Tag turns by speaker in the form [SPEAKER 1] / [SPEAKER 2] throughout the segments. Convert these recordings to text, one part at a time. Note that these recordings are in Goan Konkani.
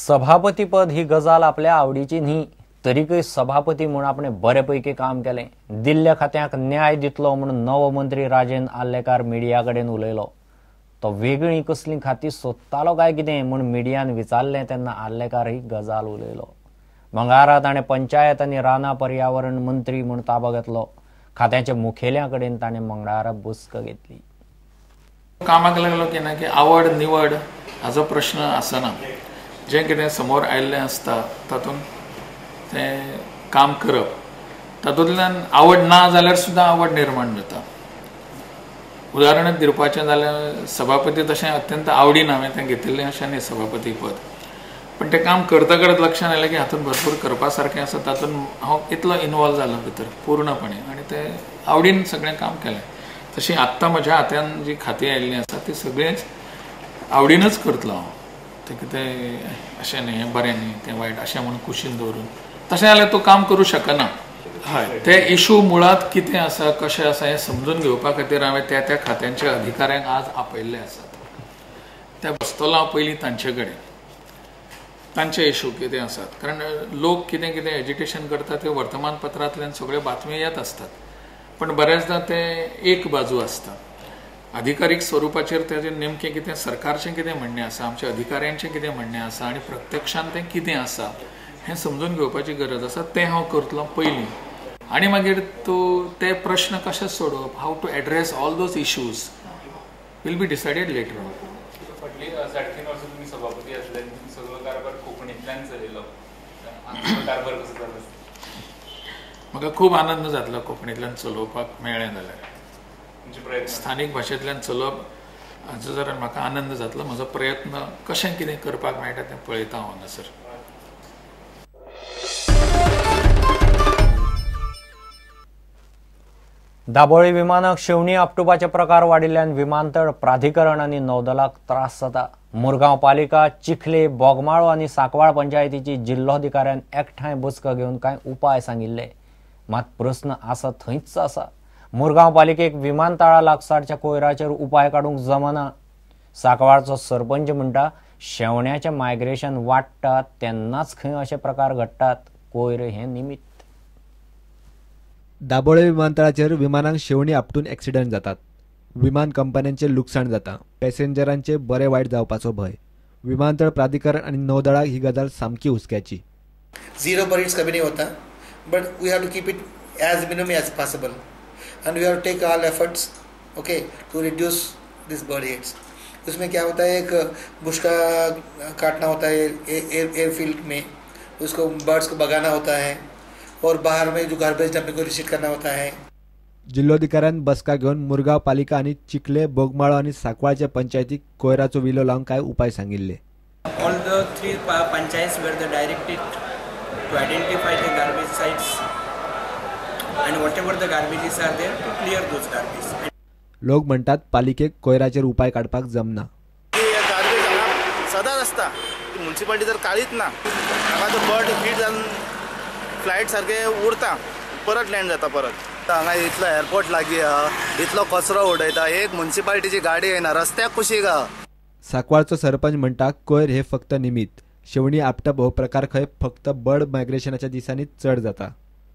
[SPEAKER 1] सभापतीपद ही गजाल आपल्या आवडीची न्ही, तरीकय सभापती म्हूण आपणे बरेपैकी काम केलें। दिल्ल्या खात्याक न्याय दितलो म्हूण नवो मंत्री राजेंद्र आर्लेकार मिडिया कडेन उलयलो। तो वेगळीं कसलीं खातीं सोदतालो काय कितें म्हूण मिडियान विचारलें तेन्ना आर्लेकार ही गजाल उलयलो। मंगळारा ताणें पंचायत आनी रानां पर्यावरण मंत्री म्हूण ताबो घेतलो। खात्याच्या मुखेल्या कडेन ताणें मंगळारा बसका घेतली।
[SPEAKER 2] कामाक लागलो की ना की आवड निवड हाजो प्रश्न आसना, जें कितें समोर आयिल्लें आसता तातूंत तें काम करप, तातूंतल्यान आवड ना जाल्यार सुद्दां आवड निर्माण जाता। उदाहरण दिवपाचें जाल्यार सभापती तशें अत्यंत आवडीन हांवें तें घेतिल्लें अशें न्ही सभापती पद, पण तें काम करता करत लक्षांत आयलें की हातूंत भरपूर करपा सारकें आसा, तातूंत हांव इतलो इनवॉल्व जालो भितर पूर्णपणे आनी तें आवडीन सगळें काम केलें। तशी आत्तां म्हज्या हातान जी खातीं आयिल्लीं आसा ती सगळेंच आवडीनच करतलो हांव, तें कितें अशें न्ही हें बरें न्ही तें वायट अशें म्हणून कुशीन दवरून तशें जाल्यार तूं काम करूं शकना। हय, ते इशू मुळांत कितें आसा कशें आसा हें समजून घेवपा खातीर हांवें त्या त्या खात्यांच्या अधिकाऱ्यांक आज आपयल्ले आसात। त्या बसतलो हांव पयलीं तांचे कडेन, तांचे इशू कितें आसात, कारण लोक कितें कितें एजिटेशन करतात ते वर्तमानपत्रांतल्यान सगळ्यो बातम्यो येत आसतात, पण बऱ्याचदा ते एक बाजू आसता। अधिकारीक स्वरुपाचेर तेजें नेमकें कितें सरकारचें कितें म्हणणें आसा, आमच्या अधिकाऱ्यांचें कितें म्हणणें आसा आनी प्रत्यक्षान तें कितें आसा हें समजून घेवपाची गरज आसा। तें हांव करतलो पयलीं आनी मागीर तूं ते प्रश्न कशे सोडोवप, how to address all those issues will be decided later on.
[SPEAKER 3] फाटलीं 3.5 वर्सां तुमी सभापती आसले, सगळो कारभार कोंकणींतल्यान चलयलो, कारभार कसो जालो?
[SPEAKER 2] म्हाका खूब आनंद जातलो कोंकणींतल्यान चलोवपाक मेळ्ळें जाल्यार, स्थानीक भाशेंतल्यान चलोवप हाचो जर म्हाका आनंद जातलो। म्हजो प्रयत्न कशें कितें करपाक मेळटा तें पळयता हांव हांगासर।
[SPEAKER 1] दाबोळी विमानाक शेवणी आपटुपाचे प्रकार वाडिल्ल्यान विमानतळ प्राधिकरण आनी नौदलाक त्रास जाता। मुरगांव पालिका, चिखले, बोगमाळो आनी सांकवाळ पंचायतीची जिल्लोधिकाऱ्यान एकठांय बसका घेवन कांय उपाय सांगिल्ले, मात प्रस्न आसा थंयच आसा। मुरगांव पालिकेक विमानतळा लागसारच्या कोयराचेर उपाय काडूंक जमना। सांकवाळचो सरपंच म्हणटा शेवण्याचें मायग्रेशन वाडटा तेन्नाच खंय अशे प्रकार घडटात, कोयर हें निमित्त।
[SPEAKER 4] दाबोळे विमानतळाचेर विमानांक शेवणी आपटून एक्सिडंट जातात, विमान कंपन्यांचे लुकसाण जाता, पॅसेंजरांचे बरे वायट जावपाचो भंय। विमानतळ प्राधिकरण आनी नौदळाक ही गजाल सामकी हुस्क्याची।
[SPEAKER 5] झिरो बर्ड्स कभी नहीं होता, but we have to keep it as minimum as possible and we have to take all efforts okay to reduce this bird hits. उसमें क्या होता है, एक बुश का काटना होता है एयरफील्ड में, उसको बर्ड्स को भगाना होता है और बाहर में जो गार्बेज डंप को रिसीव करना होता है।
[SPEAKER 4] जिल्लोधिकाऱ्यान बसका घेवन मुरगांव पालिका आनी चिखले, बोगमाळो आनी सांकवाळच्या पंचायतीक कोयराचो विलो लावंक कांय उपाय सांगिल्ले।
[SPEAKER 6] All the three panchayats were the directed to identify the garbage sites and whatever the garbages are there to clear those garbage.
[SPEAKER 4] लोक म्हणटात पालिकेक कोयराचेर उपाय काडपाक जमना।
[SPEAKER 7] गार्बेज हांगा सदांच आसता, म्युनिसिपालिटी जर काडीत ना हांगा तो बर्ड हिट जावन फ्लायट सारके उरता, परत लँड जाता परत।
[SPEAKER 8] हांगा इतलो एअरपोर्ट लागीं आहा, इतलो कचरो उडयता, एक म्युनिसिपालिटीची गाडी येना, रस्त्याक कुशीक आहा।
[SPEAKER 4] सांकवाळचो सरपंच म्हणटा कोयर हे फक्त निमित्त, शेवणी आपटप हो प्रकार खंय फक्त बर्ड मायग्रेशनाच्या दिसांनी चड जाता।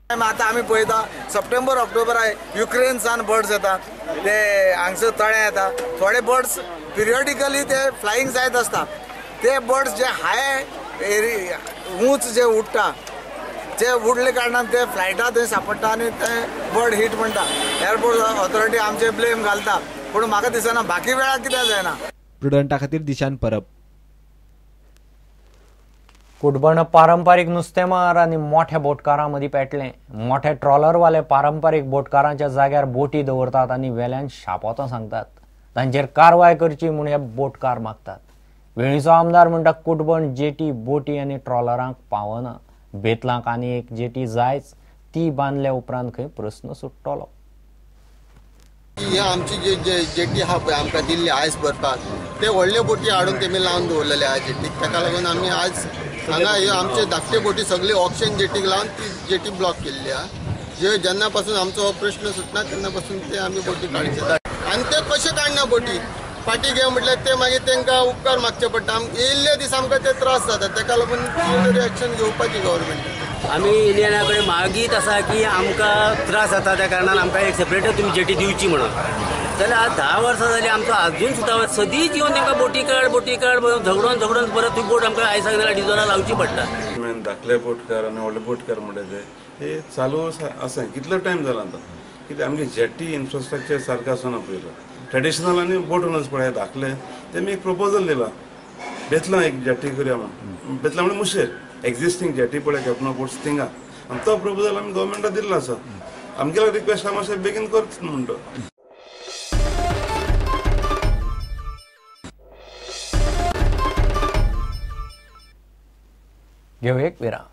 [SPEAKER 9] आतां आमी पळयता सप्टेंबर ऑक्टोबर युक्रेनसान बर्ड्स येता, ते हांगसर तळ्या येता, थोडे बर्ड्स पिरियडिकली ते फ्लायींग जायत आसता। ते बर्ड्स जे हाय ऊंच जे उडटा ते उडले कारणान ते फ्लायटा थंय सापडटा आनी ते बर्ड हिट म्हणटा। एअरपोर्ट ऑथॉरिटी आमचे ब्लेम घालता, पूण म्हाका दिसना बाकी वेळार कित्याक जायना।
[SPEAKER 4] प्रुडंटा खातीर दिशान परब।
[SPEAKER 1] कुटबण पारंपारीक नुस्तेमार आनी मोठ्या बोटकारां मदीं पेटलें। मोठे ट्रॉलरवाले पारंपारीक बोटकारांच्या जाग्यार बोटी दवरतात आनी वेल्यान शापोतां सांगतात। तांचेर कारवाय करची म्हूण हे बोटकार मागतात। वेळीचो आमदार म्हणटा कुटबण जेटी बोटी आनी ट्रॉलरांक पावना, बेतलांक आनी एक जेटी जायच, ती बांदल्या उपरांत खंय प्रस्न सुट्टलो।
[SPEAKER 8] हे आमची जे जेटी आहा पळय आमकां दिल्ली आयस भरपाक, ते व्हडले बोटी हाडून तेमी लावन दवरलेले आहा जेटीक। ताका लागून आमी आज हांगा ह्यो आमचे धाकटे बोटी सगळी ऑक्शन जेटीक लावन ती जेटी ब्लॉक केल्ली आहा। जे जेन्ना पासून आमचो हो प्रश्न सुटना तेन्ना पासून ते आमी बोटी काडचे आनी ते कशे काडना बोटी, फाटीं घे म्हटल्यार ते मागीर तांकां उपकार मागचे पडटा. येयल्ले दीस आमकां ते त्रास जाता, ताका लागून कितें तरी एक्शन घेवपाची गव्हर्मेंट.
[SPEAKER 10] आमी इंडियना कडेन मागीत आसा की आमकां त्रास जाता त्या कारणान आमकां एक सेपरेट तुमी जेटी दिवची म्हणून. जाल्यार आज 10 वर्सां जालीं आमचो आजून सुद्दां सदींच येवन तांकां बोटी काड बोटी काड झगडोन झगडोन परत ती बोट आमकां आयसाक जाल्यार डिजोला लावची पडटा.
[SPEAKER 11] धाकले बोटकार आनी व्हडले बोटकार म्हणटा ते हे चालू आसा कितलो टायम जाला आतां. कित्याक आमगे जेटी इन्फ्रास्ट्रक्चर सारकें आसना पयलो ट्रेडिशनल आनी बोट ओनर्स पळय धाकले तेमी एक प्रपोजल दिलां बेतलां एक जेटी करया म्हणून. बेतलां म्हणजे मुशेर एक्झिस्टींग जेटी पळय कॅप्टन बोट्स थिंगा आनी तो प्रपोजल आमी गव्हर्मेंटाक दिल्लो आसा. आमगेलो रिक्वेस्ट आसा मातशें बेगीन कर म्हणटा.
[SPEAKER 1] घेऊ एक विराम.